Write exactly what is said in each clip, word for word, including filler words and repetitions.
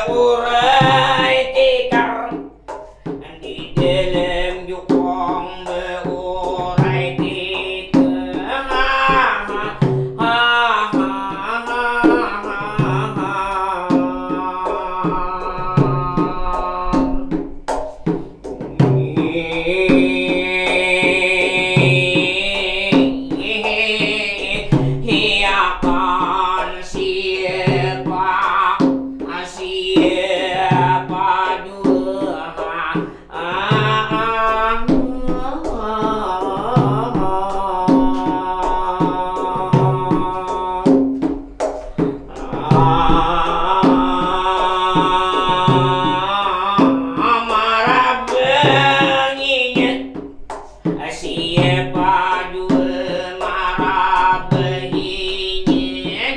Beurai tikar di dalam jukung, beurai tikar. Hiakan siapa, siapa jua. Marah benginya. Siapa jua marah benginya.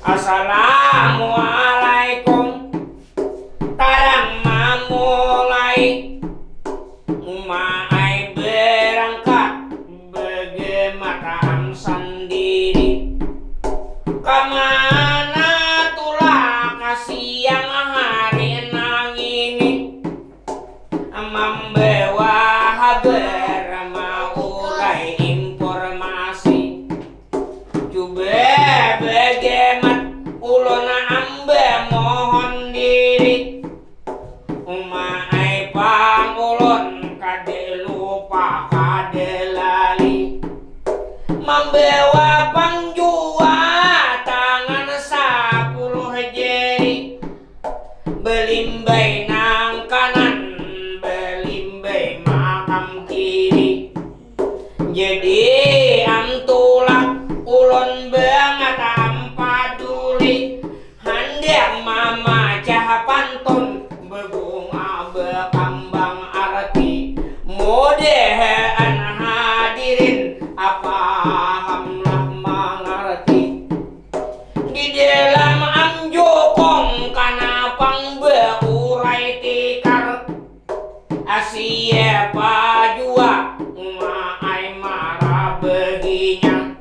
Assalamualaikum. Tarang mamulai. Uma ai berangkat, begemataam sandiri. Kamana tulak siang hari nangini? Mambawa habar, maulai informasi. Cuba begemat, ulun amba mohon diri. Uma ai pang ulun kada lupa, kada lali. Mambawa pang jua tangan sapuluh jari. Balimbai nang kanan, balimbai makam kiri. Jadi am tulak ulun bangat am paduli. Handak mamacah pantun, bebunga bekambang arti. Mudahan hadirin apaham lah mangarti. Di dalam am jukung kana pang beurai tikar. Siapa jua uma ai marabehinya.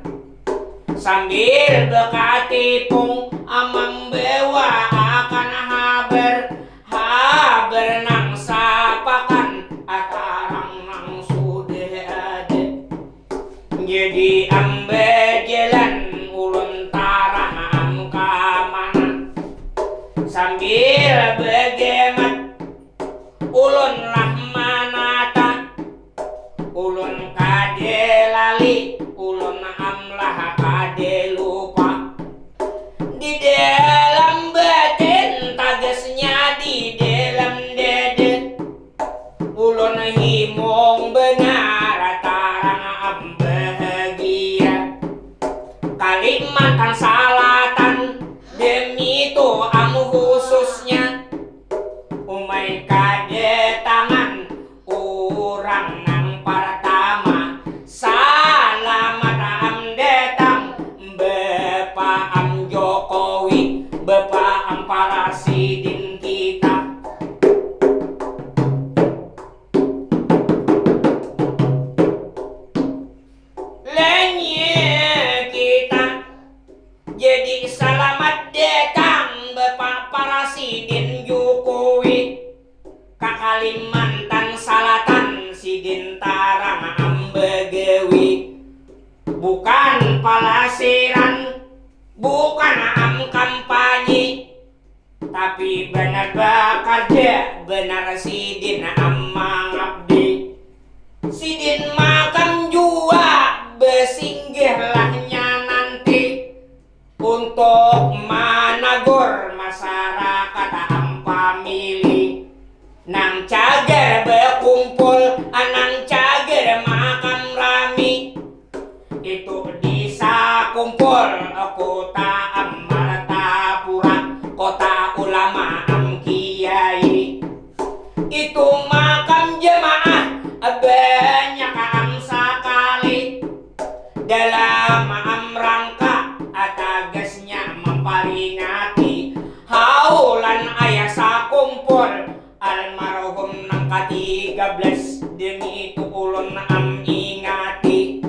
Sambil bekatipung mambawa akan habar, habar nang sapakan atarang nang sudah ada. Jadi am bajalan ulun tarang am ka mana. Sambil begemat ulun lah manata. Ulun kada lali, ulun am lah kada lupa. Di dalam batin tagasnya di dalam dada. Ulun himung banar tarang am bahagia. Kalimantan Salatan demi tu am khususnya. Umai kada tangan urang nang partama. Salamat am datang ba Paam Jokowi, Bapak Ampara Sidin kita. Lenye kita. Jadi salamat datang Bapak Parasidin Jokowi ka Kalimantan Salatan, sidin tarang am bagawi. Bukan palasiran, bukan am kampanye, tapi banar bakarja, banar sidin am mangabdi. Sidin makam jua, basinggah lahnya nanti untuk managur masarakat am pamili. Nang cagar bakumpul, nang cagar makam rami. Itu di Sakumpul, Kuta Martapura, kota ulama am kiai. Itu makam jamaah banyak am sakali. Dalam am rangka tagasnya mamparingati haulan ayah Sakumpul. Almarhum nang katiga belas, demi tu ulun am ingati.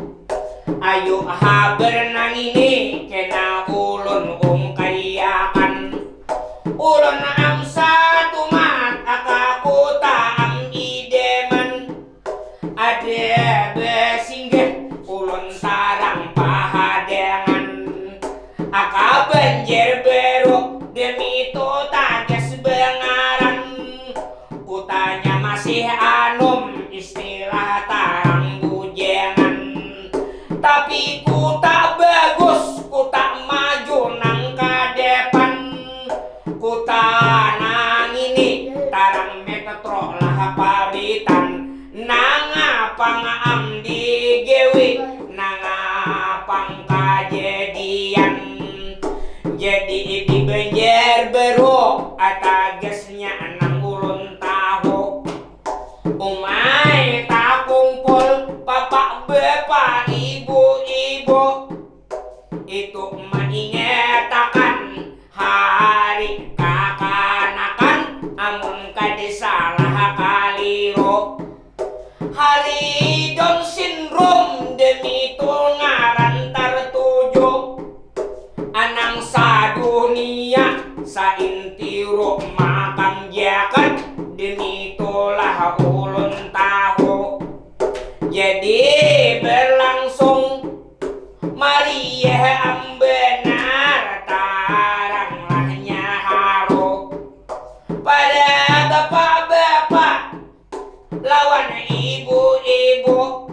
Ayu habar nang ini kena ulun ungkaiakan. Ulun am satumat ka kuta am Idaman. Ada basinggah ulun tarang pahadangan. Aka Banjarbaru demi tu tagas bangaran. Kutanya masih anum istilah tarang bujangan. Tapi kuta bagus, kuta maju nang ka depan. Kuta nang ini tarang metro lah pawitan. Nanga pang am digawi, nanga pang kajadian. Jadi di Banjarbaru tagasnya nang ulun tahu. Umai takumpul, bapak, bapak, ibu, ibu. Itu maingatakan hari kakanakan, amun kada salah kaliru. Hari Down syndrome demi tu ngaran tartuju. Anang sadunia saintiru makam jakat demi tulah ulun tahu. Jadi berlangsung mariah am banar tarang lahnya haru. Pada bapak-bapak lawan ibu-ibu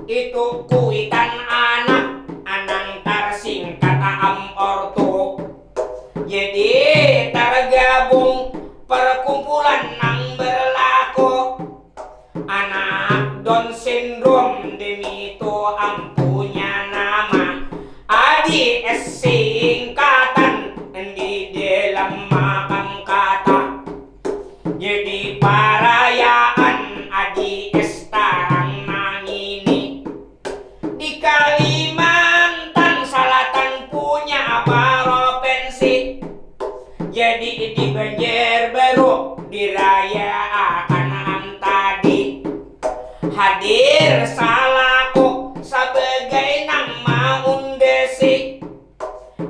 itu kuitan anak, anang tarsingkat am ortu. Jadi targabung perkumpulan nang berlaku. Anak Down syndrome demi tu am punya nama A D S singkatan di dalam makam kata. Jadi parayaan A D S tarang nang ini. Di Kalimantan Salatan punya provinsi. Jadi di Banjarbaru dirayaakan am tadi. Hadir salaku sabagai nang maundasi.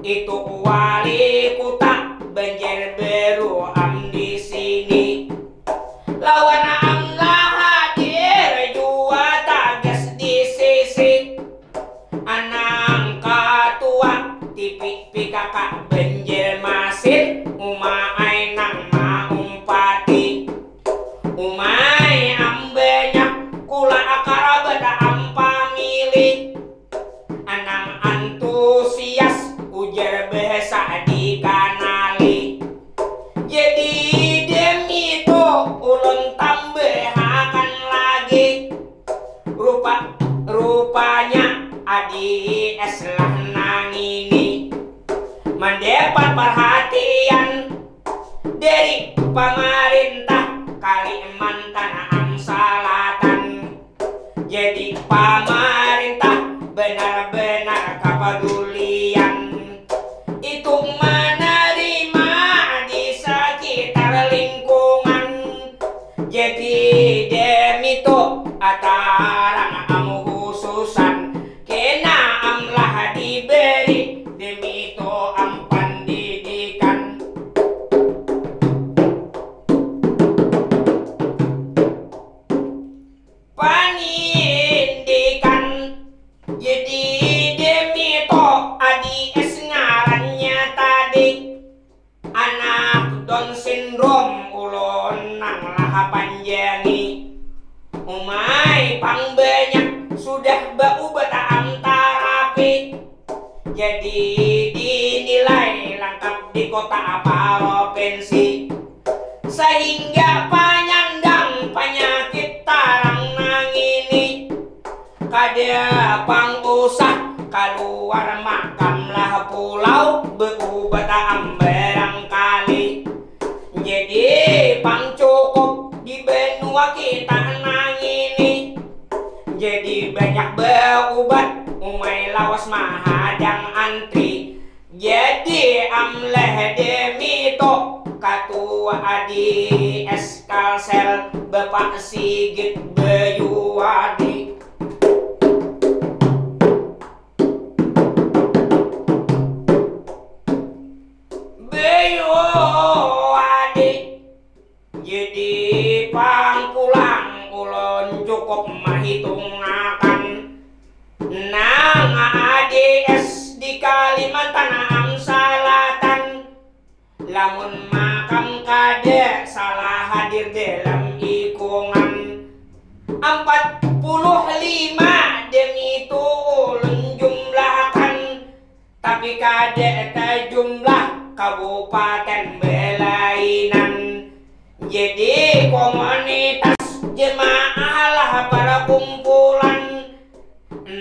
Itu wali kuta Banjarbaru am di sini. Lawan am lah hadir jua tagas di sisi. Anang katua T P P K K Banjarmasin, uma ai nang maumpati. Umai am banyak kula karabat am pamili. Anang antusias ujar bahasa dikanali. Jadi demi tu ulun tambahakan lagi. Rupa-rupanya A D S lah nang ini mandapat parhatian dari pamarintah Kalimantan am Salatan. Jadi pamarintah banar-banar kapadulian. Tarang am khususan kena am lah diberi demi to am pandidikan. Panindikan. Jadi demi to A D S ngarannya tadi. Anak Down syndrome ulun nang lah panjangi. Umai pang banyak sudah baubat am tarapi. Jadi dinilai langkap di kota provinsi. Sahingga panyandang panyakit tarang nangini kada pang usah kaluar makam lah pulau beubat am barangkali. Jadi pang cukup di benua kita nangini. Jadi banyak beubat umai lawas mahadang antri. Jadi am lah demi to katua A D S Kalsel Bapak Sigit Bayuwadi. Bayuwadi. Jadi pang pulang ulun cukup mahitungakan nang A D S di Kalimantan am Salatan. Lamun makam kada salah hadir dalam ikungan ampat puluh lima demi tu ulun jumlahakan. Tapi kada tajumlah kabupaten belainan. Jadi komunitas jemaah lah perkumpulan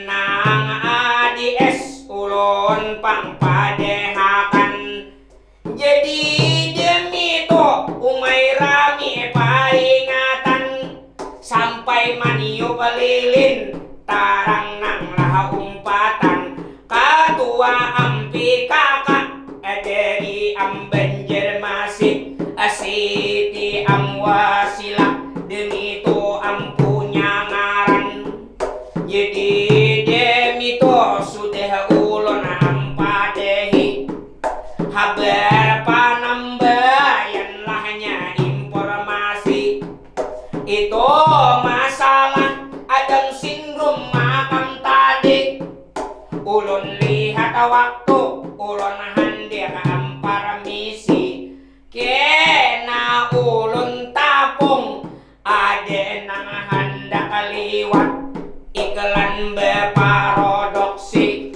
nang A D S ulun pang padahakan. Jadi demi tu umai rami paringatan sampai maniup lilin tarang nang lah umpatan. Katua am P K K dari am Banjarmasin, Siti am Wasilah, demi tu am punya ngaran. Jadi demi tu sudah ulun am padahi habar panambayan lahnya informasi. Itu masalah Adam sindrom makam tadi. Ulun lihat waktu ulun handir am parmisi. Kena ulun tapung ada nang handak liwat iklan baparodoksi.